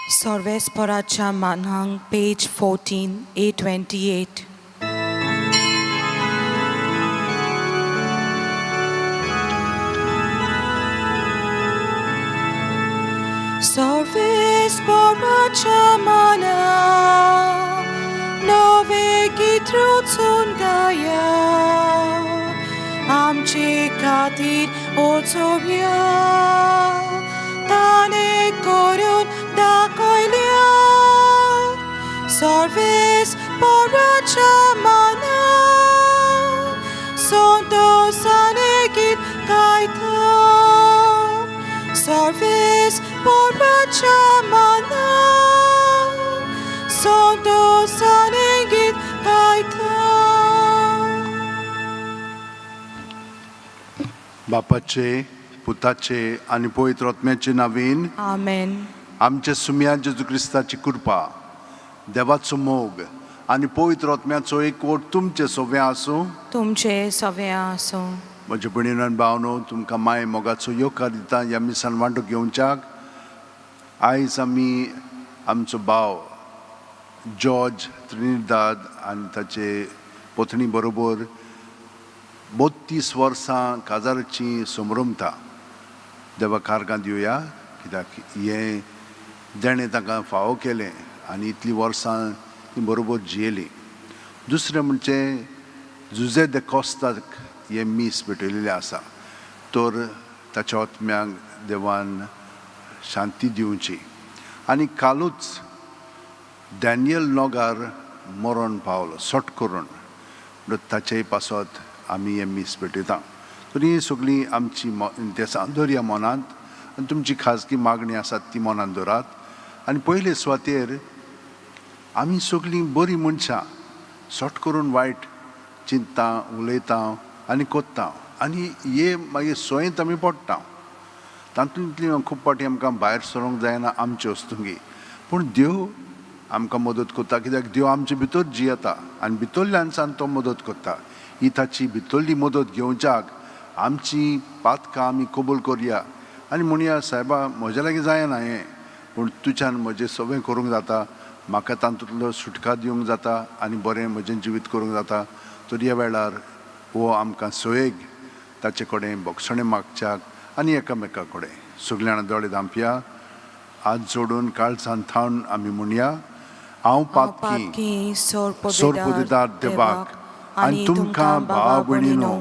सर्वेस्पराच्या मानांक पेज 14 A28. सर्वेस्पराच्या मानांक नवे गीत रचून गाया, आमचे खातीर ओचोवया ताणें करून दाखयल्या. सर्वेस्पराच्या मानांक संतोशाने गीत गायता. सर्वेस्पराच्या मानांक संतोशाने गीत गायता. बापाचे, पुताचे आनी पवित्र आत्म्याचे नांवान. आमेन. आमच्या सुम्या जेजू क्रिस्ताची कृपा, देवाचो मोग आनी पवित्र आत्म्याचो एकवट तुमचे सगळें आसूं. तुमचे सगळें आसूं. म्हजे भयणीन आनी भावनो, तुमकां माय मोगाचो येवकार दिता ह्या मिसान वांटो घेवच्याक. आयज आमी आमचो भाव जॉर्ज त्रिनिदाद आनी ताचे पत्नी बरोबर 32 वर्सां काजाराची संभ्रमता. देवा कारगां दिवया, कित्याक हें देणें तांकां फावो केलें आनी इतलीं वर्सां ती बरोबर जियेलीं. दुसरें म्हणजे जुजे दे कोस्ताक हें मीस भेटयलेलें आसा, तर ताच्या आत्म्याक देवान शांती दिवची. आनी कालूच डॅनियल नोगार मरण पावलो सट करून, म्हणून ताचेय पासत आमी हें मीस भेटयता. तर ही सगळीं आमची देसां दवरया मनांत आनी तुमची खाजगी मागणी आसात ती मनांत दवरात. आनी पयले सुवातेर आमी सगळीं बरीं मनशां, सट करून वायट चिंतता, उलयता आनी कोत्ता आनी हे मागीर सोयेंत आमी पडटा. तातूंतली खूब फावटी आमकां भायर सरूंक जायना आमचे वस्तुंगी, पूण देव आमकां मदत करता, कित्याक देव आमचे भितर जियेता आनी भितरल्यान सान तो मदत करता. ही ताची भितरली मदत घेवच्याक आमची पातकां आमी कबूल करया आनी म्हणया, सायबा, म्हज्या लागीं जायना हें, पूण तुज्यान म्हजें सगळें करूंक जाता, म्हाका तातूंतलो सुटका दिवंक जाता आनी बरें म्हजें जिवीत करूंक जाता. तर ह्या वेळार हो आमकां सोयेग ताचे कडेन भोगसणें मागच्याक आनी एकामेका कडेन. सगळ्यां दोळे धांपया, हात जोडून काळजान थावन आमी म्हणया, हांव पातकी सोरपुदेदार देवाक आनी तुमकां भाव भयणीनो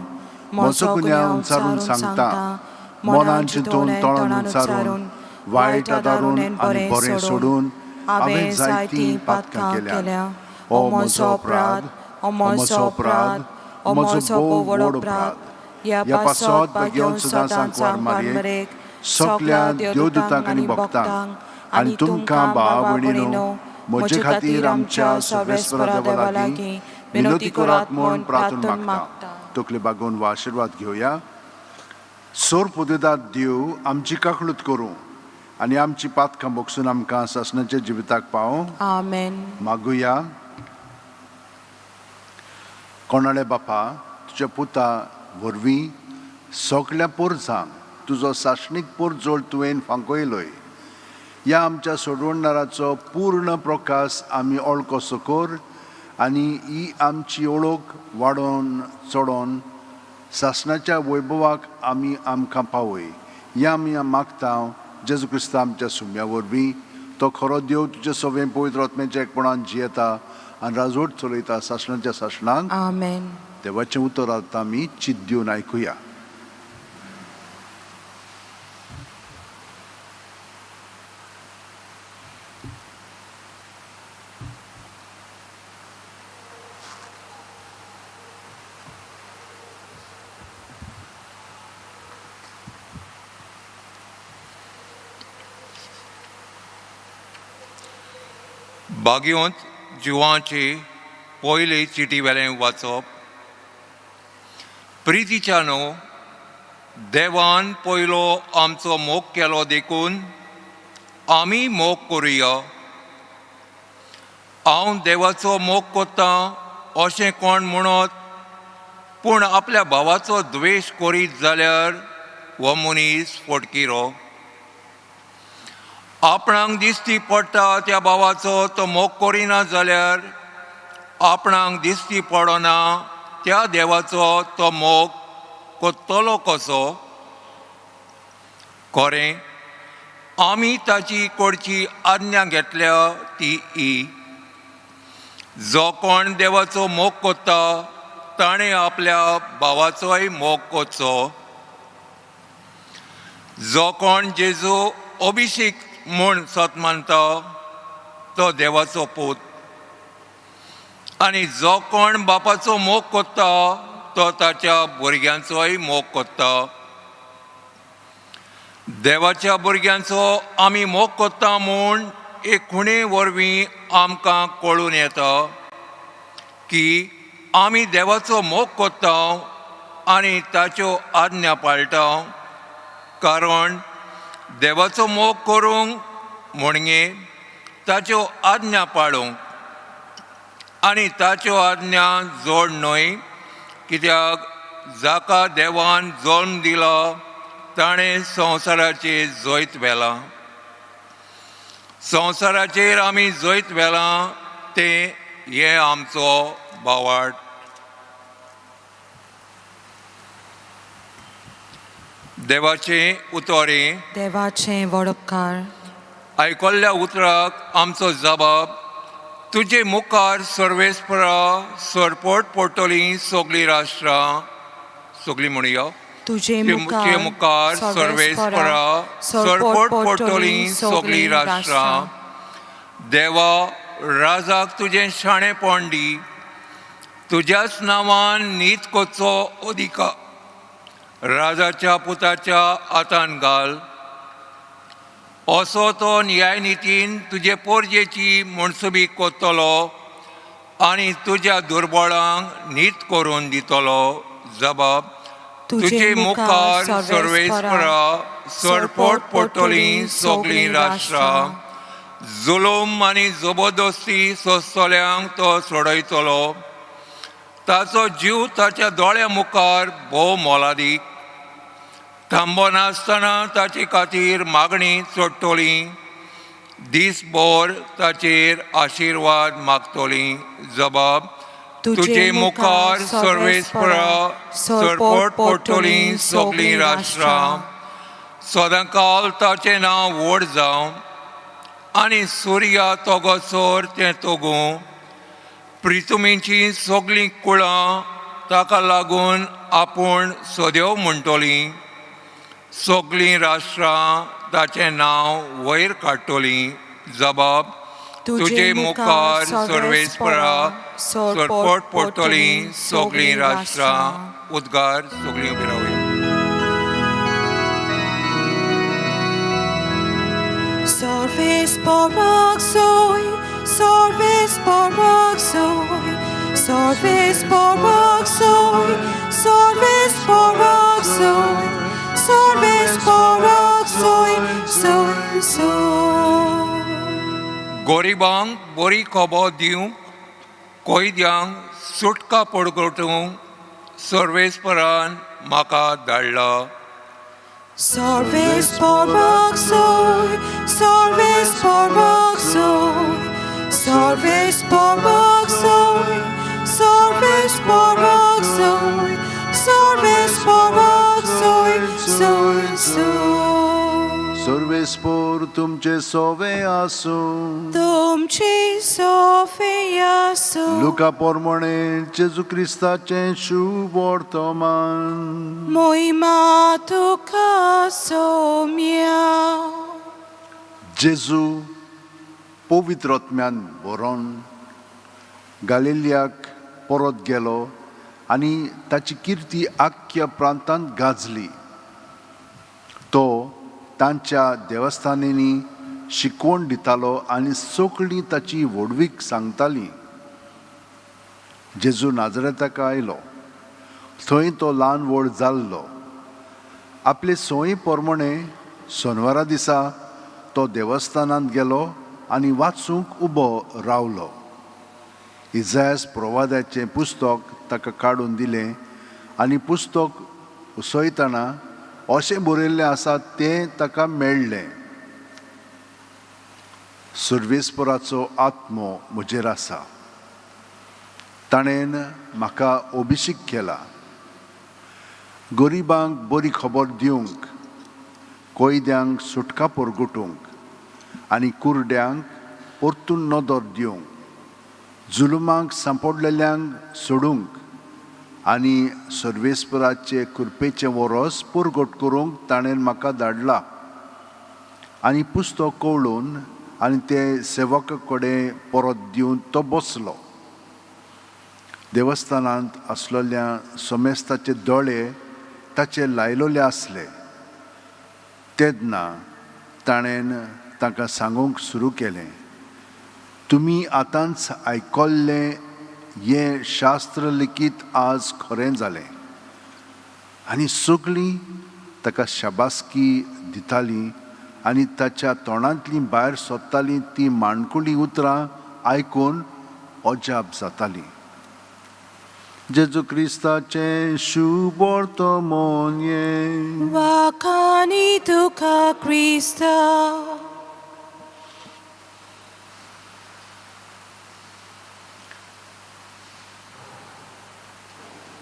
म्हजो गुन्यांव उच्चारून सांगता. मनान चिंतून, तोंडान उच्चारून, वायट आदारून आनी बरें सोडून हांवें जायतीं पातकां केल्या. हो म्हजो अपराध, हो म्हजो अपराध, हो म्हजो भोव व्हड अपराध. ह्या पासत भाग्यवंत सदां सांकवार मारयेक, सगल्या देवदूतांक आनी भक्तांक आनी तुमकां भाव भयणीनो म्हजे खातीर आमच्या सर्वेस्परा देवा लागीं विनवती करात म्हूण प्रार्थना मागता. तकले बागोवन वा आशिर्वाद घेवया. सोर पुदेदार देव आमची काकळूत करूं आनी आमची पातकां भोगसून आमकां सासणाच्या जिविताक पावों. आमेन. मागुया. कोणाले बापा, तुज्या पुता वरवीं सगल्या पोरसांक तुजो सासणीक पोरजोळ तुवें फांकयलोय. ह्या आमच्या सोडवणदाराचो पूर्ण प्रकाश आमी ओळखो कर आनी ही आमची ओळख वाडोवन चडोवन सासणाच्या वैभवाक आमी आमकां पावय. ह्या आमी मागता जेजू क्रिस्ता आमच्या सुम्या वरवीं. तो खरो देव, तुजे सगळें पवित्र आत्म्याच्या एकपणान जियेता आनी राजवट चलयता सासणाच्या सासणाक. आमेन. देवाचें उतर आतां आमी चित दिवन आयकुया. भाग्यवंत जिवांची पयली चिटी वेलें वाचप. प्रितीच्या न्हू, देवान पयलो आमचो मोग केलो देखून आमी मोग करुया. हांव देवाचो मोग करतां अशें कोण म्हणत पूण आपल्या भावाचो द्वेश करीत जाल्यार हो मनीस फटकिरो. आपणाक दिश्टी पडटा त्या भावाचो तो मोग करिना जाल्यार आपणाक दिश्टी पडना त्या देवाचो तो मोग कोत्तलो कसो? खरें आमी ताची कडची आज्ञा घेतल्या ती ही, जो कोण देवाचो मोग कोत्ता ताणें आपल्या भावाचोय मोग कोरचो. जो कोण जेजू अभिषेक म्हूण सत मानता तो देवाचो पूत, आनी जो कोण बापाचो मोग कोत्ता तो ताच्या भुरग्यांचोय मोग कोत्ता. देवाच्या भुरग्यांचो आमी मोग कोत्ता म्हूण एक खुणे वरवीं आमकां कळून येता की आमी देवाचो मोग कोत्ता आनी ताच्यो आज्ञा पाळटा. कारण देवाचो मोग करूंक म्हणगे ताच्यो आज्ञा पाळूंक, आनी ताच्यो आज्ञा जोड न्हय, कित्याक जाका देवान जल्म दिला ताणें संवसाराचेर जैत व्हेलां. संवसाराचेर आमी जैत व्हेलां तें हें आमचो भावार्थ. देवाचें उतर हें. देवाचें वडपकार. आयकल्ल्या उतराक आमचो जबाब, तुजे मुखार सर्वेस्परा सरपट पडटलीं सगळीं राष्ट्रां. सगळीं म्हणया. तुजे तुजे मुखार सर्वेस्परा सरपट पडटलीं सगळीं राष्ट्रां. देवा, राजाक तुजें शाणेपण दी, तुज्याच नांवान नीत करचो अधिकार राजाच्या पुताच्या हातान घाल. असो तो न्यायनितीन तुजे पोरजेची मनसुबी कोत्तलो आनी तुज्या दुर्बळांक नीत करून दितलो. जबाब, तुजे मुखार सर्वेस्परा सरपट पडटलीं सगळीं राष्ट्रां. जुलूम आनी जबरदस्ती सोंसतल्यांक तो सोडयतलो. ताचो जीव ताच्या दोळ्या मुखार भोव मोलादीक. थांबनासतना ताचे खातीर मागणी चडटली, दीसभर ताचेर आशिर्वाद मागतली. जबाब, तुजे मुखार सर्वेस्परा सरपट पडटलीं सगळीं राष्ट्रां. सदांकाल ताचें नांव व्हड जावं आनी सुर्या तोगोसर तें तोगूं. प्रितुमीचीं सगळीं कुळां ताका लागून आपूण सदेव म्हणटलीं. सगळीं राष्ट्रां ताचें नांव वयर काडटलीं. जबाब, तुजे मुखार सर्वेस्परा सरपट पडटलीं सगळीं राष्ट्रां. उद्गार. सगळीं उबी रावया. Sarves Baruch Zoe, Sarves Baruch Zoe, Sarves Baruch Zoe, Sarves Baruch Zoe, Sarves Baruch Zoe, Zoe, Zoe. गरिबांक बरी खबर दिवंक, कैद्यांक सुटका पडगटूंक सर्वेस्परान म्हाका धाडला. Sarves Baruch Zoe, Sarves Baruch Zoe, Sarves Baruch Zoe, Sarves Baruch Zoe, Sarves Baruch Zoe, Zoe, Zoe. सर्वेस्पोर तुमचे सोवे आसूं. तुमची सोफिया सु. लुका पोरमोणे जेजू क्रिस्ताचें शुभ वर्तमान. मोहिमा तुका सोम्या. जेजू पवित्र आत्म्यान भरोन गालिलियाक परत गेलो आनी ताची किर्ती आख्ख्या प्रांतांत गाजली. तो तांच्या देवस्थानांनी शिकवण दितालो आनी सगळीं ताची व्हडवीक सांगतालीं. जेजू नाजरेताक आयलो. थंय तो ल्हान व्हड जाल्लो. आपले संवये प्रमाणे सोनवारा दिसा तो देवस्थानांत गेलो आनी वाचूंक उबो रावलो. इजायस प्रवादाचें पुस्तक ताका काडून दिलें आनी पुस्तक उसयतना अशें बरयल्लें आसा तें ताका मेळ्ळें. सर्वेस्पराचो आत्मो म्हजेर आसा. ताणें म्हाका अभिषेक केला गरिबांक बरी खबर दिवंक, कैद्यांक सुटका परगटूंक आनी कुरड्यांक परतून नदर दिवंक, जुलुमाक सांपडलेल्यांक सोडूंक आनी सर्वेस्पराचे कृपेचें वरोस परगट करूंक ताणें म्हाका धाडला. आनी पुस्तक कवळून आनी ते सेवका कडेन परत दिवन तो बसलो. देवस्थानांत आसलेल्या समेस्ताचे दोळे ताचे लायलोले आसले. तेन्ना ताणें तांकां सांगूंक सुरू केलें, तुमी आतांच आयकल्लें हें शास्त्र लिखीत आज खरें जालें. आनी सगळीं ताका शाबासकी दितालीं आनी ताच्या तोंडांतलीं भायर सोदतालीं तीं माणकुलीं उतरां आयकून अजाप जातालीं. जेजू क्रिस्ताचें शुभोर्तमोन हें. वाखाणी तुका क्रिस्ता.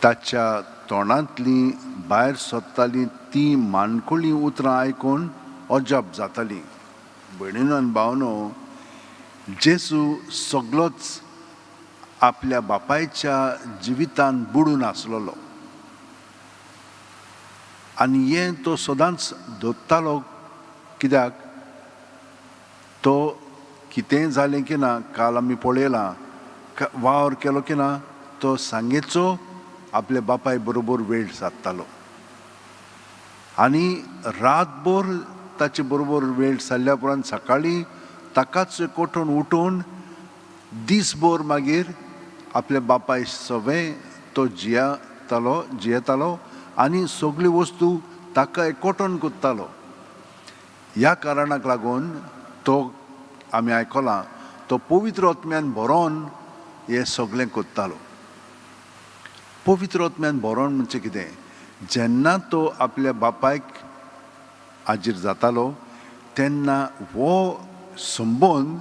ताच्या तोंडांतलीं भायर सोदतालीं तीं माणकुलीं उतरां आयकून अजाप जातालीं. भयणीनो आनी भावनो, जेजू सगलोच आपल्या बापायच्या जिवितान बुडून आसलेलो आनी हें तो सदांच दोत्तालो. कित्याक तो कितेंय जालें की ना, काल आमी पळयलां, वावर केलो की ना, तो सांगेचो आपल्या बापाय बरोबर वेळ सादतालो आनी रातभर ताचे बरोबर वेळ सारल्या उपरांत सकाळीं ताकाच कोठून उठून दीसभर मागीर आपल्या बापाय सवें तो जियेतालो आनी सगळ्यो वस्तू ताका एकवटून कोत्तालो. ह्या कारणाक लागून तो आमी आयकलां तो पवित्र आत्म्यान भरोन हें सगळें कोत्तालो. पवित्र आत्म्यान भरोन म्हणजे कितें? जेन्ना तो आपल्या बापायक हाजीर जातालो तेन्ना हो संबंद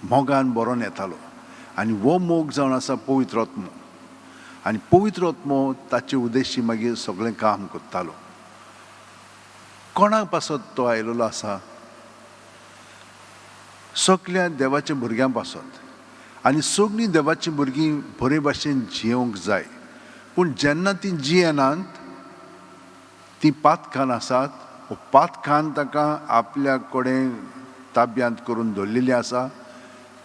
मोगान भरोन येतालो आनी हो मोग जावन आसा पवित्र आत्मो आनी पवित्र आत्मो ताचे उद्देशी मागीर सगळें काम करतालो. कोणाक पासत तो आयलेलो आसा? सगल्या देवाच्या भुरग्यां पासत. आनी सगळीं देवाचीं भुरगीं बरे भाशेन जियेवंक जाय, पूण जेन्ना तीं जियेनात, तीं पातकान आसात, वो पातकान तांकां आपल्या कडेन ताब्यांत करून दवरलेली आसा,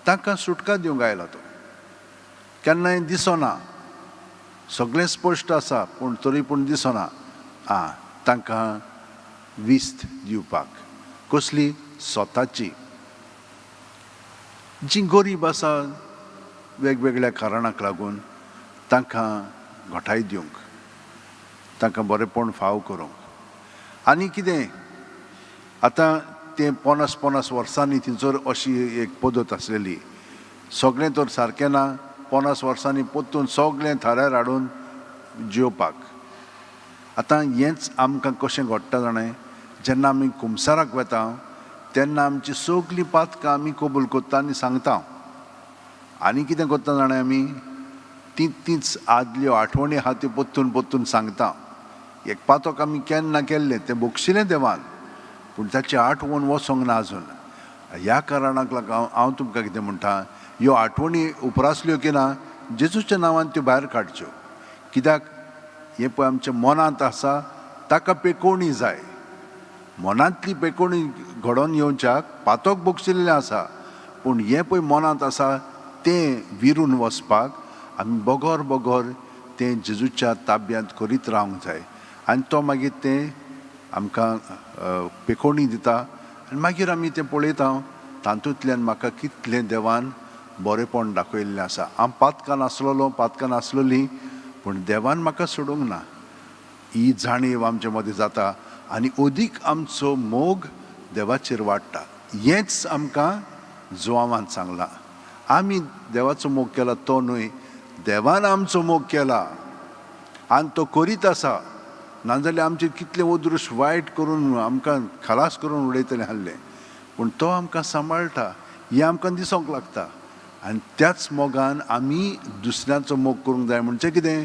तांकां सुटका दिवंक आयला तो. केन्नाय दिसना, सगळें स्पश्ट आसा पूण तरी पूण दिसना. आं, तांकां विस्त दिवपाक. कसली? स्वताची. जीं गरीब आसा वेगवेगळ्या कारणाक लागून तांकां घटाय दिवंक, तांकां बरेंपण फाव करूंक. आनी कितें आतां तें 50-50 वर्सांनी थंयसर अशी एक पद्दत आसलेली. सगळें तर सारकें ना, 50 वर्सांनी परतून सगळें थाऱ्यार हाडून जियोवपाक. आतां हेंच आमकां कशें घडटा जाणें, जेन्ना आमी कुमसाराक वता तेन्ना आमची सगळीं पातकां आमी कबूल करता आनी सांगता. आनी कितें करता जाणें, आमी ती तीच आदल्यो आठवणी आहा त्यो परतून परतून सांगता. एक पातक आमी केन्ना केल्लें तें बक्षिलें देवान, पूण ताची आठवण वचोंक ना आजून. ह्या कारणाक लागून हांव तुमकां कितें म्हणटा, ह्यो आठवणी उप्रासल्यो की ना जेजूच्या नांवान त्यो भायर काडच्यो. कित्याक हें पळय आमच्या मनांत आसा ताका पेकोवणी जाय. मनांतली पेकोवणी घडोवन येवच्याक पातक बक्षिल्लें आसा, पूण हें पळय मनांत आसा तें विरून वचपाक आमी बगर बगर तें जेजूच्या ताब्यांत करीत रावंक जाय. आनी तो मागीर तें आमकां पेकोवणी दिता आनी मागीर आमी तें पळयता तातूंतल्यान म्हाका कितलें देवान बरेंपण दाखयल्लें आसा. हांव पातकान आसलेलो, पातकान आसलेली, पूण देवान म्हाका सोडूंक ना. ही जाणीव आमचे मदीं जाता आनी अदीक आमचो मोग देवाचेर वाडटा. हेंच आमकां जुवांवान सांगलां. आमी देवाचो मोग केला तो न्हय, देवान आमचो मोग केला आनी तो करीत आसा. नाजाल्यार आमचेर कितलें अदृश्ट वायट करून आमकां खलास करून उडयतलें आसलें. पूण तो आमकां सांबाळटा हें आमकां दिसोंक लागता. आनी त्याच मोगान आमी दुसऱ्यांचो मोग करूंक जाय. म्हणजे कितें,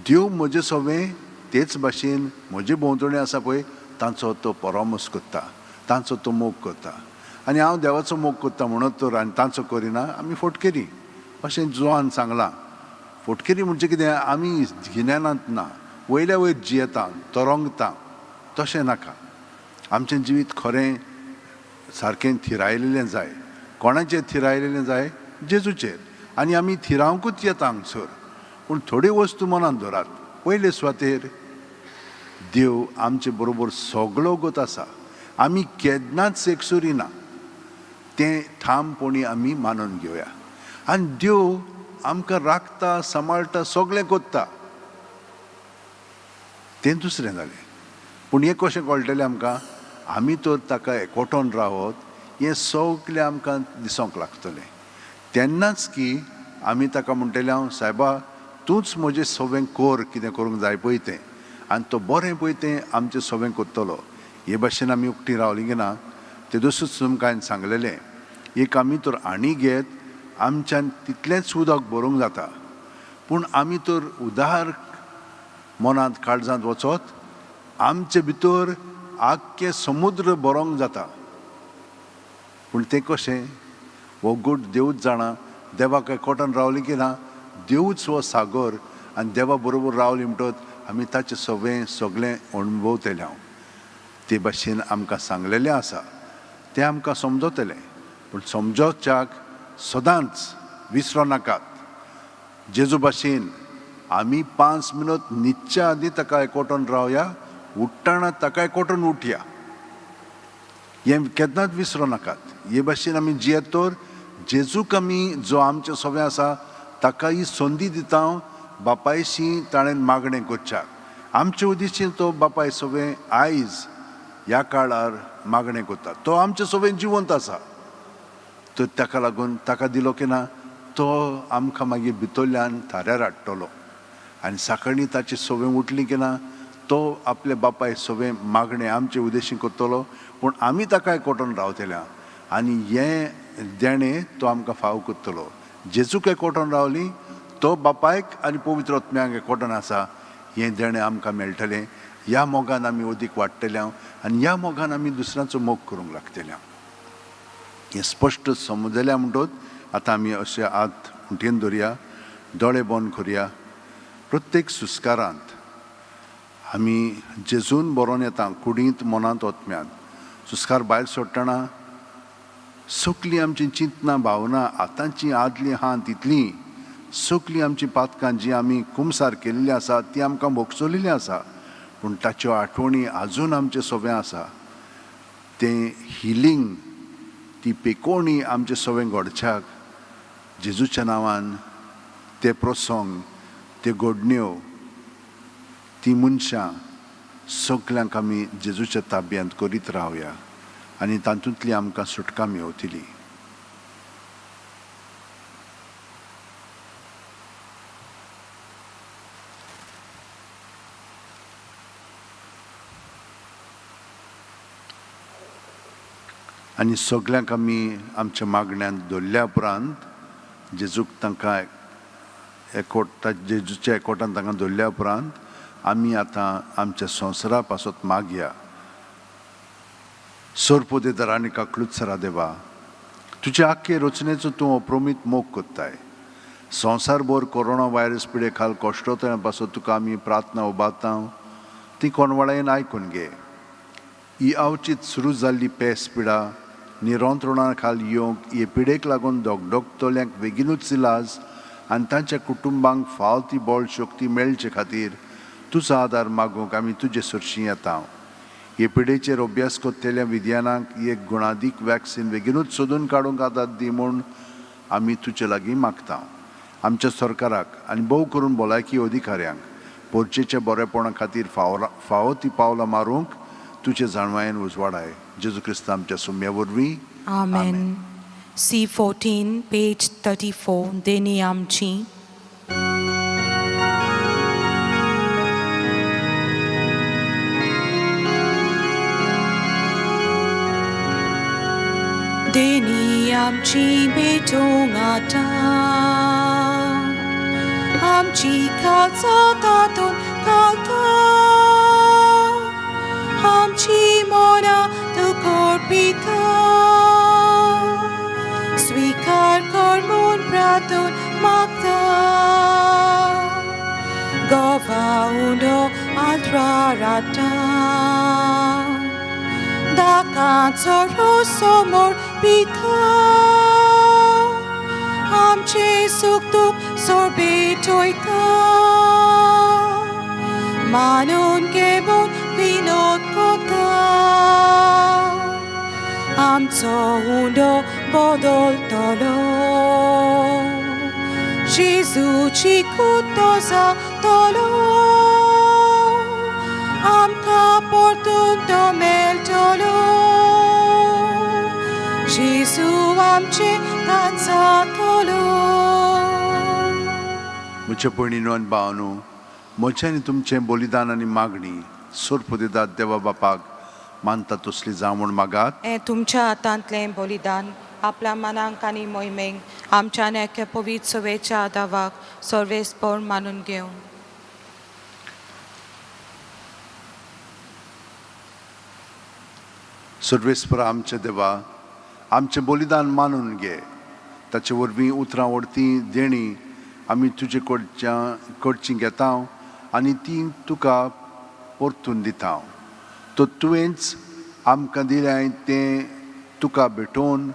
देव म्हजे सवें तेच भाशेन म्हजे भोंवतणी आसा पळय तांचो तो परामर्श करता, तांचो तो मोग करता. आनी हांव देवाचो मोग करता म्हणत तर आनी तांचो करिना, आमी फटकेरी अशें जोआन सांगलां. फटकेरी म्हणजे कितें, आमी गिन्यानांत ना, वयल्या वयर जियेता, तरंगता, तशें नाका. आमचें जिवीत खरें सारकें थिरायलेलें जाय. कोणाचेर थिरायलेलें जाय? जेजूचेर. आनी आमी थिरावंकूच येता हांगसर. पूण थोड्यो वस्तू मनांत दवरात. पयले सुवातेर देव आमचे बरोबर सगळो गत आसा, आमी केन्नाच एकसुरी ना, तें ठामपणी आमी मानून घेवया. आनी देव आमकां राखता, सांबाळटा, सगळें करता, तें दुसरें जालें. पूण हें कशें कळटलें आमकां? आमी तर ताका एकवटोन रावत हें सगळें आमकां दिसोंक लागतलें. तेन्नाच की आमी ताका म्हणटले, हांव सायबा तूंच म्हजें सगळें कर, कितें करूंक जाय पळय तें, आनी तो बरें पळय तें आमचें सगळें करतलो. हे भाशेन आमी उकती रावली की ना, ते दुसरेच तुमकां हांवें सांगलेलें, एक आमी तर आणी घेत आमच्यान तितलेंच उदक भरूंक जाता, पूण आमी तर उदार मनांत काळजांत वचत आमचे भितर आख्खें समुद्र भरोंक जाता. पूण तें कशें, हो गूट देवूच जाणा. देवाक एकवटान रावली की ना, देवूच हो सागर, आनी देवा बरोबर रावली म्हणटत आमी ताचें सगळें सगळें अणभवतले. हांव ते भाशेन आमकां सांगलेलें आसा, तें आमकां समजतलें. पूण समजोवच्याक सदांच विसरो नाकात. जेजू भाशेन आमी 5 मिनट न्हिदच्या आदीं ताका एकवटून रावया, उठ्ठना ताका एकवटून उठया, हें केन्नाच विसरो नाकात. हे भाशेन आमी जियेत तर जेजूक आमी जो आमचें सगळें आसा ताका ही संदी दिता बापायशी ताणें मागणें करच्याक. आमचे उदेशीन तो बापाय सगळें आयज ह्या काळार मागणें करता, तो आमचें सगळें जिवंत आसा. तर ताका लागून ताका दिलो की ना, तो आमकां मागीर भितरल्यान थाऱ्यार हाडटलो. आनी सकाळीं ताची सगळें उठली की ना, तो आपले बापाय सगळें मागणें आमचे उदेशीं करतलो, पूण आमी ताका एकवटून रावतले आनी हें देणें तो आमकां फाव करतलो. जेजूक एकवटून रावली तो बापायक आनी पवित्र आत्म्याक एकवटून आसा, हें देणें आमकां मेळटलें. ह्या मोगान आमी अदीक वाडटले आनी ह्या मोगान आमी दुसऱ्यांचो मोग करूंक लागतले. हें स्पश्ट समजल्या म्हणटच आतां आमी अशे हात मुठयेन धरया, दोळे बंद करुया. प्रत्येक सुस्कारांत आमी जेजून बरोवन येता, कुडींत, मनांत, आत्म्यांत. सुस्कार भायर सोडटना सगलीं आमचीं चिंतनां, भावनां, आतांची आदलीं आहा तितलीं सगलीं आमचीं पातकां जीं आमी कुमसार केल्लीं आसा तीं आमकां भोगसलेलीं आसा, पूण ताच्यो आठवणी आजून आमचें सगळें आसा. तें हिलींग, ती पेकोवणी आमचें सगळें घडच्याक जेजूच्या नांवान ते प्रसंग, त्यो घडण्यो, ती मनशां सगल्यांक आमी जेजूच्या ताब्यांत करीत रावया आनी तातूंतली आमकां सुटका मेवतली. आनी सगल्यांक आमी आमच्या मागण्यांत दवरल्या उपरांत जेजूक तांकां एकवटा, जेजूच्या एकवटान तांकां दवरल्या उपरांत आमी आतां आमच्या संवसारा पासत मागया. सोरपोदेदार आनी काकलूत देवा, तुजे आख्खे रचनेचो तूं अप्रमीत मोग करताय. संवसारभर कोरोना व्हायरस पिडे खाल कश्टोतल्या पासत तुका आमी प्रार्थना उबारता, ती कोणवाळायेन आयकून घे. ही अवचीत सुरू जाल्ली पेस पिडा निरंत्रणा खाल येवंक हे पिडेक लागून धगधगतल्यांक बेगीनूच इलाज आनी तांच्या कुटुंबांक फाव ती बळ शक्ती मेळचे खातीर तुजो आदार मागूंक आमी तुजे सरशीं येता. हे पिडेचेर अभ्यास करतल्या विज्ञानाक एक गुणादीक वॅक्सिन बेगीनूच सोदून काडूंक आदार दी म्हूण आमी तुजे लागीं मागता. आमच्या सरकाराक आनी भोव करून भलायकी अधिकाऱ्यांक पोरचेच्या बरेपणा खातीर फावो ती पावलां मारूंक तुजे जाणवायेन उजवाडाय. जेजू क्रिस्त आमच्या सुम्या वरवीं. आमेन. C14, page 34, देणी आमची. आमची भेटूंक आतां आमची काळजां तातूंत घालता आमची मनां तुका अर्पिता स्वीकार कर म्हूण प्रार्थून मागता गोवा उंडो आल्त्राराता दाकांचो रोसो मोर पिता आमचे सुख दुख सोरबेटोयता मानून घे म्हूण विनोद कोता आमचो उंडो बदलतलो जेजूची कुतो जातलो आमकां परतून तो मेळटलो जेजू आमचे जातलो. म्हजे भयणीनो आनी भावानो, म्हजें आनी तुमचें बलिदान आनी मागणी सोरपुदेदाद देवा बापाक मानता तसली जावं म्हूण मागात. हें तुमच्या हातांतलें बलिदान आपल्या मनांक आनी मोहिमेक आमच्यान एके पवित्र सवेच्या दावाक सर्वेस्पर मानून घेवं. सर्वेस्पर आमच्या देवा, आमचें बलिदान मानून घे. ताचे वरवीं उतरां वडती देणी आमी तुजे कडच्या कडची घेता आनी ती तुका परतून दिता. तो तुवेंच आमकां दिलें तें तुका भेटोवन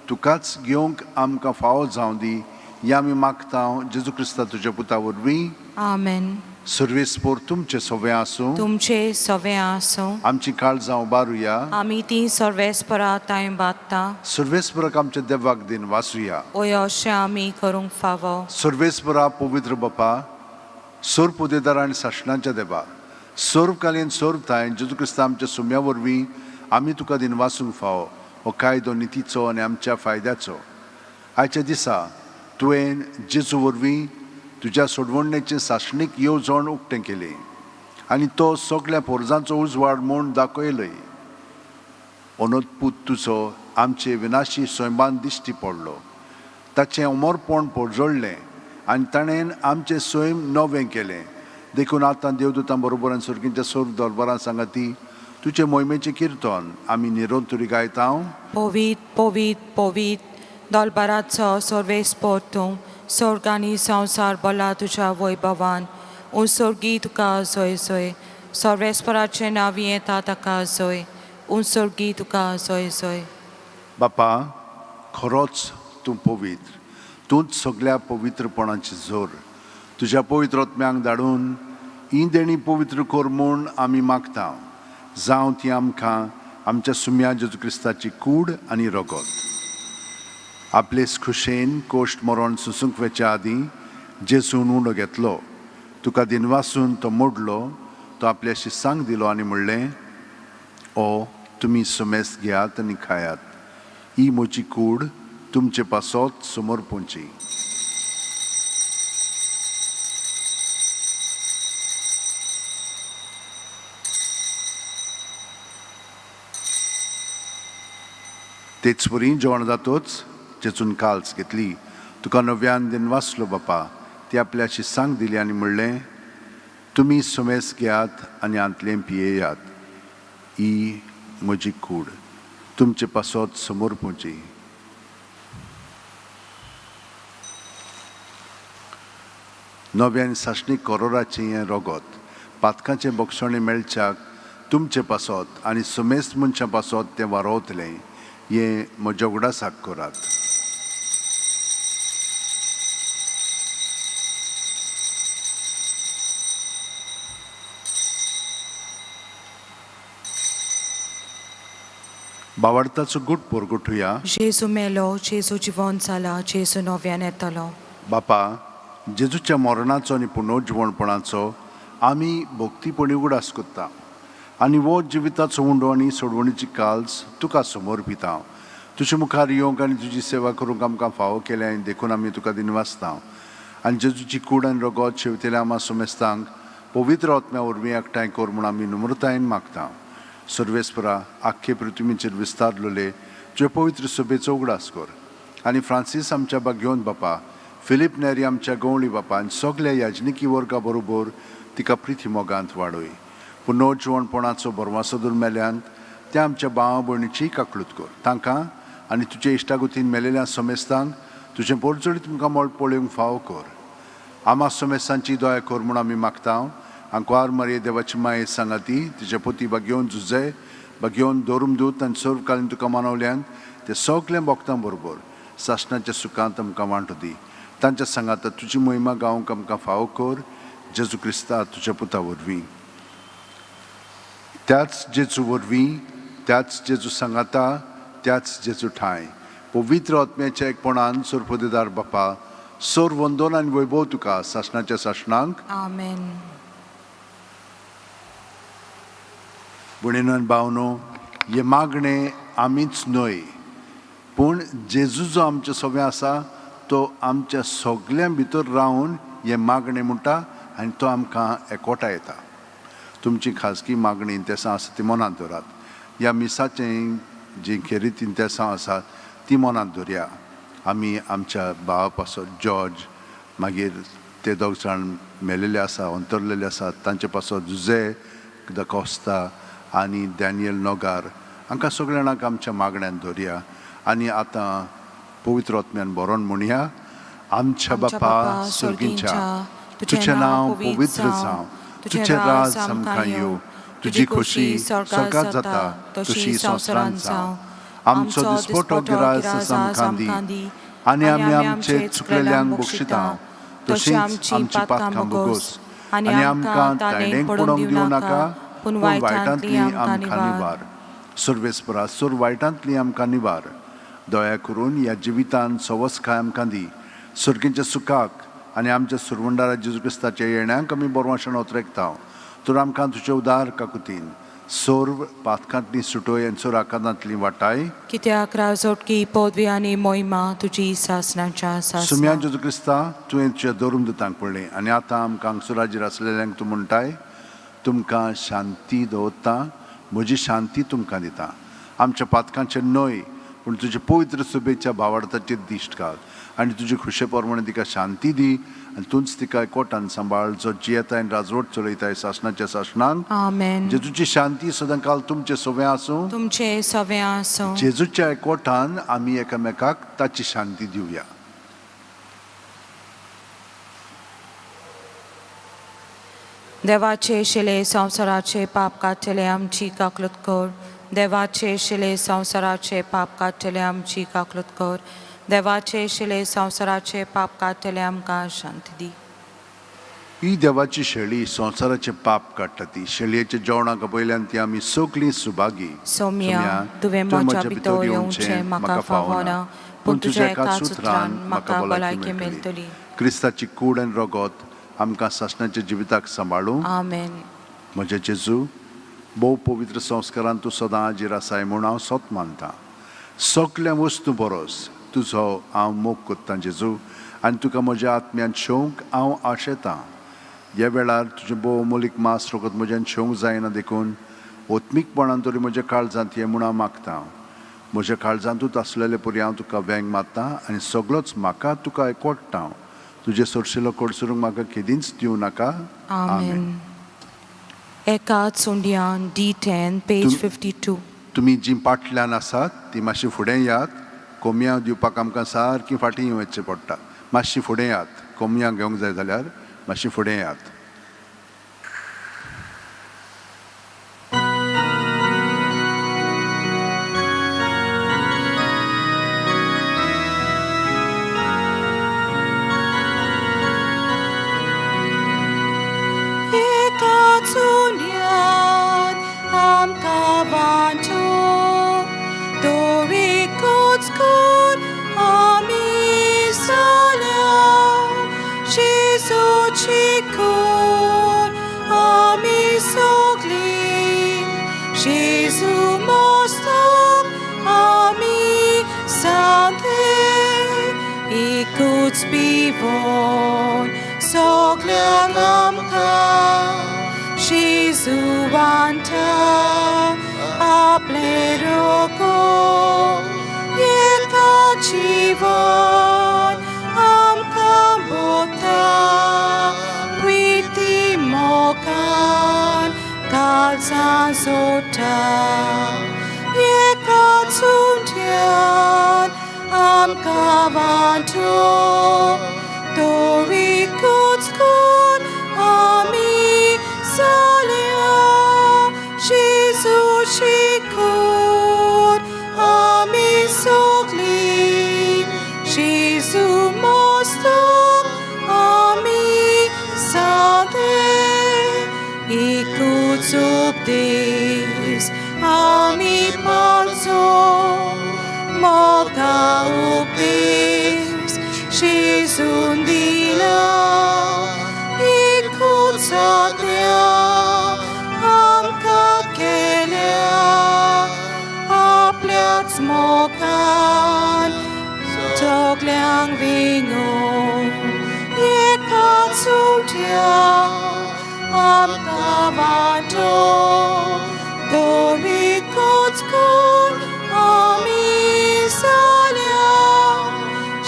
तुकाच घेवंक आमकां फावो जावं दी, हें आमी मागता जेजू क्रिस्ता तुज्या पुता वरवीं. आमेन. सर्वेस्पोर तुमचें सगळें आसूं. तुमचे सवे आसूं. आमची काळजां उबारुया. आमी ती सर्वेस्परा तांय बादता. सर्वेस्पराक आमच्या देवाक दिन वाचुया. ओय अशें आमी करूंक फावो. सर्वेस्परा, पवित्र बापा, सर्व पुदेदार आनी सासणाच्या देवा, सर्वकालीन सर्व थांय जेजू क्रिस्ता आमच्या सुम्या वरवीं आमी तुका दिन वाचूंक फावो. हो कायदो नितीचो आनी आमच्या फायद्याचो. आयच्या दिसा तुवें जेजू वरवीं तुज्या सोडवणेचें सासणीक येवजण उक्तें केली आनी तो सगळ्या पोरजांचो उजवाड म्हूण दाखयलय. अनोदपूत तुजो आमचे विनाशी सैमान दिश्टी पडलो, ताचें अमरपण पोरजोडलें आनी ताणें आमचें सैम नवें केलें. देखून आतां देवदूतां बरोबर आनी सर्गींच्या सर्व दरबारां सांगाती तुजे मोहिमेचें किर्तन आमी निरंतरी गायता. पवीत पवीत पवीत दलबाराचो सर्वेस्पर तूं, स्वर्ग आनी संवसार भरला तुज्या वैभवान. उंसर्गी तुका जय जय. सर्वेस्पराचें नांव येता ताका जय. उंसर्गी तुका जय जय. बापा, खरोच तूं पवित्र, तूंच सगळ्या पवित्रपणाची जोर. तुज्या पवित्र आत्म्यांक धाडून ही देणी पवित्र कर म्हूण आमी मागता. जावं ती आमकां आमच्या सुम्या जेजू क्रिस्ताची कूड आनी रगत. आपले खुशेन कोश्ट मरण सुसूंक वेच्या आदीं जेजून उंडो घेतलो, तुका दिनवासून तो मोडलो, तो आपल्या शिसांक दिलो आनी म्हणलें, ओ तुमी सुमेस घेयात आनी खायात. ही म्हजी कूड तुमचे पासत समर्पूंची. तेच वरी जेवण जातोच जेजून काल्स घेतली, तुका नव्यान दिनवासलो बापा, ती आपल्या शिसांक दिली आनी म्हणलें, तुमी सुमेस घेयात आनी हांतलें पियेयात. ही म्हजी कूड तुमचे पासत समर्पूंची. नव्यान सासणीक करोराचें हें रगत पातकाचें बक्षणें मेळच्याक तुमचे पासत आनी सुमेस्त मनशां पासत तें वारोवतलें. हें म्हज्या उगडासाक करात. बावडताचो गुट पोरगोठुया. जेजू मेलो, जेजू जिवन जाला, जेजू नव्यान येतलो. बापा, जेजूच्या मरणाचो आनी पुनर्जिवणपणाचो आमी भक्तीपणी उगडास करता आनी हो जिविताचो उंडो आनी सोडवणीची काल्स तुका समर्पिता. तुजे मुखार येवंक आनी तुजी सेवा करूंक आमकां फावो केल्या आनी देखून आमी तुका दिनवासता. आनी जेजूची कूड आनी रगत शेवतेल्या आमा सुमेस्तांक पवित्र आत्म्या वरवीं एकठांय कर म्हूण आमी नम्रतायेन मागता. सर्वेस्परा, आख्खे पृथ्वीचेर विस्तारलेले तुजे पवित्र सभेचो उगडास कर. आनी फ्रांसीस आमच्या बागयोन बापा, फिलीप नेरी आमच्या गवळी बापा आनी सगल्या याजनिकी वर्गा बरोबर तिका प्रिती मोगांत वाडय. पुनर्जिवणपणाचो बरवासो दर मेल्यान त्या आमच्या भावा भयणीची काकळूत कर. तांकां आनी तुजे इश्टागतीन मेलेल्या समेस्तांक तुजें पोरजोळी तुमकां मळ पळोवंक फावो कर. आमा समेस्तांची दया कर म्हूण आमी मागता. आंकवार मारये देवाची माये सांगाती तिचे पोती बागयोवन जुजे बागयोवन दवरूम दूत आनी सर्वकालीन तुका मानवल्यान ते सगळें भक्तां बरोबर सासणाच्या सुखांत आमकां वांटो दी. तांच्या सांगाता तुजी महिमा गावंक आमकां फावो कर, जेजू क्रिस्ता तुज्या पुता वरवीं. त्याच जेजू वरवीं, त्याच जेजू सांगाता, त्याच जेजू ठांय पवित्र आत्म्याच्या एकपणान सोरपदेदार बापा, सोर वंदन आनी वैभव तुका सासणाच्या सासणांक. आमेन. भयणीनो भावनो, हे मागणें आमीच न्हय पूण जेजू जो आमच्या सगळें आसा तो आमच्या सगल्यां भितर रावन हें मागणें म्हणटा आनी तो आमकां एकवटा येता. तुमची खाजगी मागणी इंतेसां आसा ती मनांत दवरात. ह्या मिसाचें जी खेरीत इंतेसां आसात ती मनांत दवरया. आमी आमच्या भावा पासत जॉर्ज, मागीर ते दोग जाण मेलेले आसा, अंतरलेले आसात, तांचे पासत जुजे the Costa आनी डॅनियल नोगार हांकां सगळ्या जाणांक आमच्या मागण्यान दवरया. आनी आतां पवित्र आत्म्यान बरोवन म्हणया. आमच्या बापा सर्गींच्या, तुजें नांव पवित्र जावं, तुजें राज आमकां येवं, तुजी खोशी स्वर्गात जाता तशी संवसारांत जावं. आमचो दिसपटो गिरास आमकां दी आनी आमी आमचे चुकलेल्यांक बक्षिता तशींच आमची पातकां भोगोस आनी आमकां ताणें पडोवंक दिवं नाका, पूण वायटांतली आमकां निवार. सर्वेस्परा, सोर वायटांतली आमकां निवार. दया करून ह्या जिवितान सवसकाय आमकां दी. सर्गीच्या सुखाक आनी आमच्या सुरवंडारा जेजू क्रिस्ताच्या येण्याक आमी बरवाशण ओतरेकता. तर आमकां तुजे उदार काकुतीन सर्व पातकांतली सुटोय आनी सोर आकांतांतली वाटाय. कित्याक राजोटकी पदवी आनी मोहिमा तुजी सासणाच्या सुम्या सासणा. जेजू क्रिस्ता, तुवें तुज्या दवरून दितांक पडलें आनी आतां आमकां हांगसराजेर आसलेल्यांक तूं म्हणटाय, तुमकां शांती दवरता, म्हजी शांती तुमकां दिता. आमच्या पातकांचेर न्हय पूण तुजे पवित्र सुबेच्या भावार्थाचेर दिश्ट घाल आनी तुजे खुशे प्रमाणे तिका शांती दी आनी तूंच तिका कोटान सांबाळ, जो जियेताय आनी राजवट चलयताय सासणाच्या सासणांक. आमेन. जेजूची शांती सदां काल तुमचे सवें आसूं. तुमचे सवें आसूं. जेजूच्या एकवटान आमी एकामेकाक ताची शांती दिवया. देवाचे शिले संवसाराचे पाप काडटले आमची काकलूत कर. देवाचे शिले संवसाराचे पाप काडटले आमची काकलूत कर. देवाचे शिले संवसाराचे पाप काडटले आमकां शांती दी. ही देवाची शेळी संवसाराचें पाप काडटा. ती शेळयेच्या जेवणाक पयल्यान ती आमी सगळीं सुभागी. सोम्या, तुवें म्हज्या भितर येवचें म्हाका फावना, पूण तुज्या एकाच उतरान म्हाका भलायकी मेळटली. क्रिस्ताची कूड आनी रगत आमकां सासणाच्या जिविताक सांबाळूं. आमेन. म्हजे जेजू, भोव पवित्र संस्कारान तूं सदां हाजीर आसाय म्हूण हांव सोत मानतां. सगल्या वस्तू बरोस तुजो हांव मोग कोत्तां जेजू, आनी तुका म्हज्या आत्म्यान शेवंक हांव आशेतां. ह्या वेळार तुजें भोव अमोलीक मास रगत म्हज्यान शेवंक जायना देखून ओत्मीकपणान तरी म्हज्या काळजांत हें म्हूण हांव मागतां. म्हज्या काळजांतूच आसलेले परी हांव तुका वेंग मारता आनी सगळोच म्हाका तुका एकवटता. तुजें सरशिलो कडसरूंक म्हाका केदींच दिवं नाका. आमेन. एकाच उंड्यान D10 page 52. तुमी जीं पाटल्यान आसात ती मातशी फुडें यात. कोमयां दिवपाक आमकां सारकी फाटीं वचचें पडटा. मातशी फुडें यात. कोमयां घेवंक जाय जाल्यार मातशी फुडें यात. एकाच उंड्यान आमकां वांचो, दवरिकूच कर आमी जाल्या. जेजूची कूड आमी सगळीं, जेजू मस्तक आमी सांते. एकूच पिवोन सगळ्यांक आमकां जेजू वांटा आपलें रगत. एकाच जीवन आमकां भोगता प्रिती मोगान काळजां जोडटा एकाच उंट्यान आमकां वांटो तोरिकूच कोण आमी जाल्या जेजूची कूड आमी सगळीं जेजू मस्तक आमी सादे एकूच उपदेश आमी पाळचो मोगा उपदेश जेजून दिला एकूच आज्ञा आमकां केल्या आपल्याच मोगान सगल्यांक विंगोवन एकाच उंट्या आमकां वांटो तोरिकूच कोण आमी जाल्या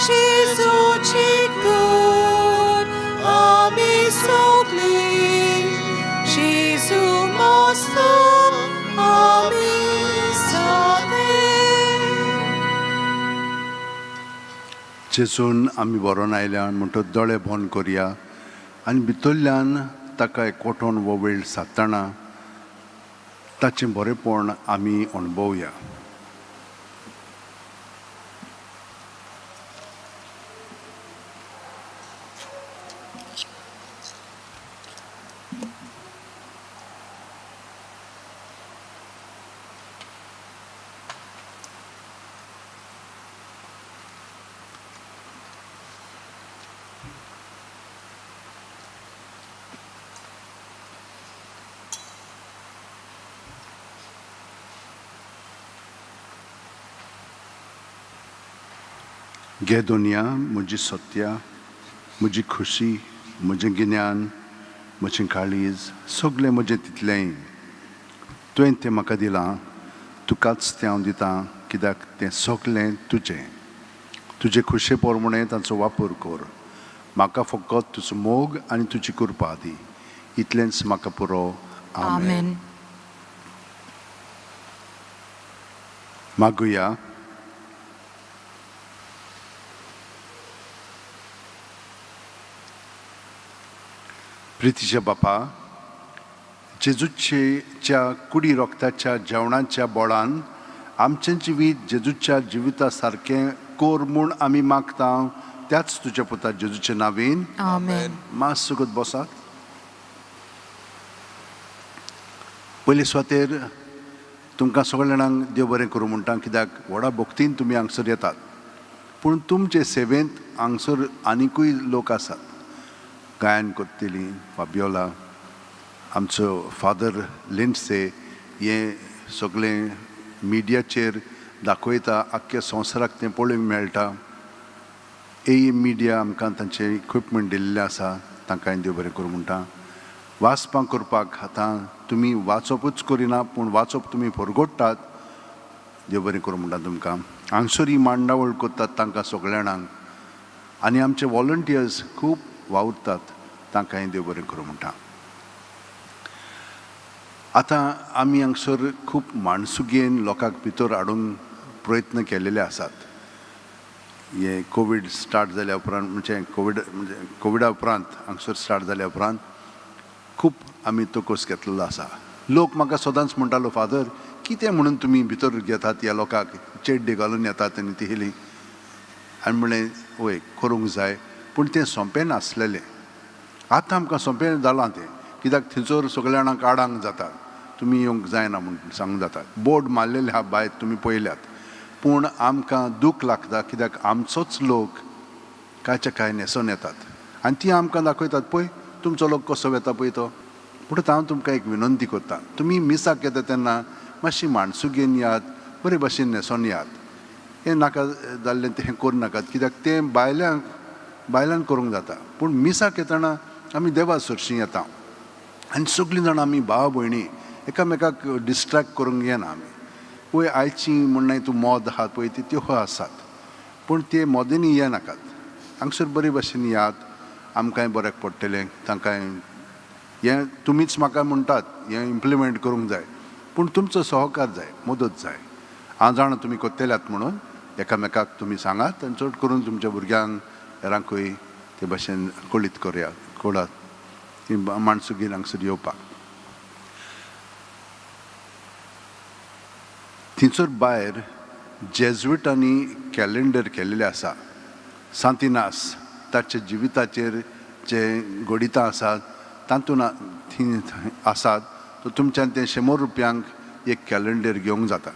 जेजूची कूड आमी सगळीं जेजू मस्तक आमी सादे. जेजून आमी बरोवन आयल्या म्हणटच दोळे बंद करया आनी भितरल्यान ताका एकवटोन हो वेळ सादतना ताचें बरेंपण आमी अणभवया. घे दुनिया म्हजी सत्या, म्हजी खुशी, म्हजें गिन्यान, म्हजें काळीज, सगळें म्हजें तितलेंय तुवें तें म्हाका दिलां. तुकाच तें हांव दितां कित्याक तें सगळें तुजें. तुजे खुशे प्रमाणें तांचो वापर कर. म्हाका फकत तुजो मोग आनी तुजी कृपा दी, इतलेंच म्हाका पुरो. आमेन. आमेन. मागुया. प्रितीच्या बापा, जेजूच्या कुडी रोगताच्या जेवणाच्या बोळान आमचें जिवीत जेजूच्या जिविता सारकें कोर म्हूण आमी मागता, त्याच तुज्या पुता जेजूच्या नांवेन. आमेन. मास सुगत बसात. पयले सुवातेर तुमकां सगळ्या जाणांक देव बरें करूं म्हणटा, कित्याक व्हडा भक्तीन तुमी हांगसर येतात. पूण तुमचे सेवेंत हांगसर आनिकूय लोक आसात. गायन करतली फाबियोला, आमचो फादर लिंडसे हें सगळें मिडियाचेर दाखयता, आख्ख्या संवसाराक तें पळोवंक मेळटा. ए मिडिया आमकां तांचें इक्विपमेंट दिल्लें आसा, तांकां देव बरें करूं म्हणटा. वाचपां करपाक आतां तुमी वाचपूच करिना, पूण वाचप तुमी फरगोडटात, देव बरें करूं म्हणटा तुमकां. हांगसर ही मांडावळ करतात तांकां सगळ्या जाणांक आनी आमचे वॉलंटियर्स खूब वावुरतात, तांकांय देव बरें करूं म्हणटा. आतां आमी हांगसर खूब माणसुगेन लोकांक भितर हाडूंक प्रयत्न केलेले आसात. हे कोवीड स्टार्ट जाल्या उपरांत, म्हणजे कोवीड म्हणजे कोविडा उपरांत हांगसर स्टार्ट जाल्या उपरांत खूब आमी तोकोस घेतलेलो आसा. लोक म्हाका सदांच म्हणटालो, फादर, कितें म्हणून तुमी भितर घेतात ह्या लोकांक, चेड्डे घालून येतात आनी ती हेली. आनी म्हणलें, वय, करूंक जाय, पूण तें सोंपें नासलेलें. आतां आमकां सोंपें जालां तें, कित्याक थंयसर सगल्या जाणांक आडांक जाता, तुमी येवंक जायना म्हूण सांगूंक जाता. बोर्ड मारलेले आहा भायर, तुमी पळयल्यात. पूण आमकां दूख लागता कित्याक आमचोच लोक कांयच्या कांय न्हेसोन येतात आनी ती आमकां दाखयतात, पळय तुमचो लोक कसो वेता पळय तो. म्हणटकच हांव तुमकां एक विनंती करता, तुमी मिसाक येता तेन्ना मातशी माणसुगेन यात, बरे भाशेन न्हेसोन यात. हें नाका जाल्लें तें करूं नाकात, कित्याक तें बायल्यांक बायलांक करूंक जाता, पूण मिसाक येतना आमी देवा सरशीं येता आनी सगळीं जाणां आमी भाव भयणी एकामेकाक डिस्ट्रेक्ट करूंक येना आमी. पळय आयची म्हणनाय तूं मोद आहा पळय ती त्यो आसात. पूण ते मोदेंनी येनाकात, हांगसर बरे भाशेन यात, आमकांय बऱ्याक पडटलें, तांकांय. हें तुमीच म्हाका म्हणटात हें इम्प्लिमेंट करूंक जाय, पूण तुमचो सहकार जाय, मदत जाय. हांव जाणा तुमी कोत्तेल्यात म्हणून एकामेकाक तुमी सांगात आनी चड करून तुमच्या भुरग्यांक हेरांकूय ते भाशेन कळीत करया, कळात ती माणसुगीर हांगसर येवपाक. थंयसर भायर जेज्विटांनी कॅलेंडर केल्लें आसा. सांतिनास ताच्या जिविताचेर जे घडितां आसात तातूंत थंय आसात. तर तुमच्यान तें 100 रुपयांक एक कॅलेंडर घेवंक जाता.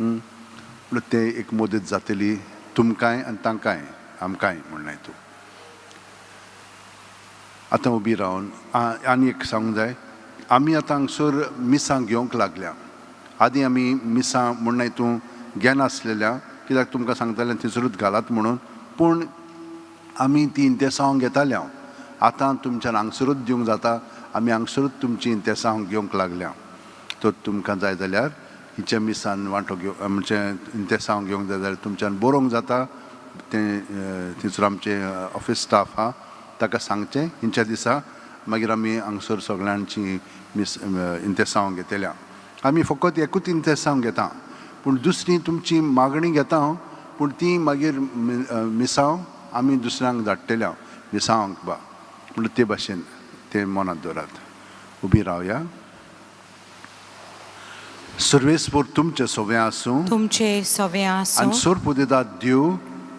म्हणल्यार तें एक मदत जातली तुमकांय आनी तांकांय, आमकांय म्हणलें तूं. आतां उबी रावन आनी एक सांगूंक जाय, आमी आतां हांगसर मिसां घेवंक लागल्या. आदीं आमी मिसां म्हणून तूं घेनासलेल्या, कित्याक तुमकां सांगतालें थंयसरूच घालात म्हणून, पूण आमी ती इंतेसांव घेताले. हांव आतां तुमच्यान हांगसरूच दिवंक जाता. आमी हांगसरूच तुमची इंतेसांव घेवंक लागल्या. तर तुमकां जाय जाल्यार हिच्या मिसान वांटो घेव म्हणजे इंतेसांव घेवंक जाय जाल्यार तुमच्यान बरोवंक जाता. तें थंयसर आमचें ऑफीस स्टाफ आहा, ताका सांगचें हिंच्या दिसा, मागीर आमी हांगसर सगळ्यांची मिस इंतेसांव घेतल्या. आमी फकत एकूच इंतेसांव घेता, पूण दुसरी तुमची मागणी घेता हांव, पूण ती मागीर मिसांव आमी दुसऱ्यांक धाडटले मिसांवांक बा. म्हणून ते भाशेन तें मनांत दवरात. उबी रावया. सर्वेस्पोर तुमचें सोवें आसूं. तुमचे सवे आसूं. आनी सोरपुदेदात देव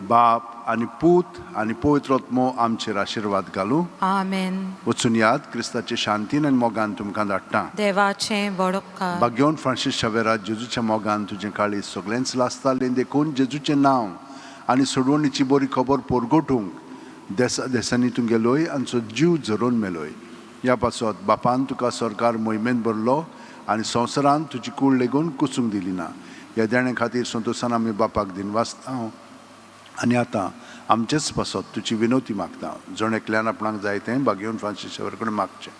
बाप आनी पूत आनी पवित्र आत्मो आमचेर आशिर्वाद घालूं. आमेन. वचून याद, क्रिस्ताचे शांतीन आनी मोगान तुमकां धाडटा. देवाचें व्हड उपकार. भाग्यवंत फ्रांसीस शावेरा, जेजूच्या मोगान तुजें काळीज सगळेंच लासतालें, देखून जेजूचें नांव आनी सोडवणीची बरी खबर पोरगोटूंक देसा देसांनी तूं गेलोय आनी जीव झरोवन मेलोय. ह्या पासत बापान तुका सरकार मोहिमेन भरलो आनी संवसारान तुजी कूड लेगून कुसूंक दिली ना. ह्या देणे खातीर संतोशान आमी बापाक दिनवासता आनी आतां आमचेच पासत तुजी विनवती मागता. जण एकल्यान आपणाक जाय तें भाग्यवंत फ्रांसीस शावेरा कडेन मागचें.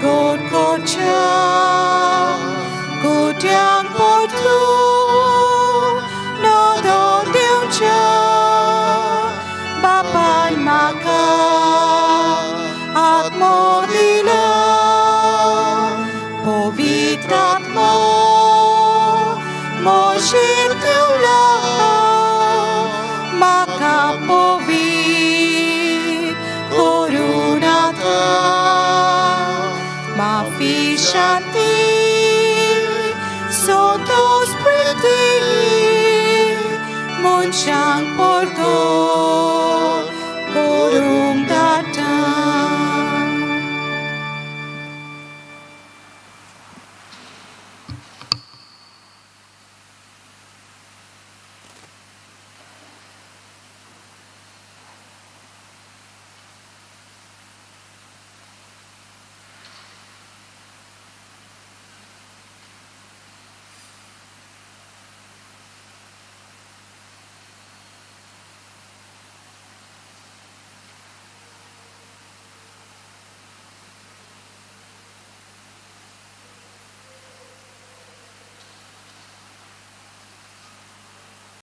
God kocha Kutyang portu No do cha Bapan maka Atmo dila Povitrat mo Moshir teula Maka povit Korunata Ma shanti Sotos priti Munchang porto.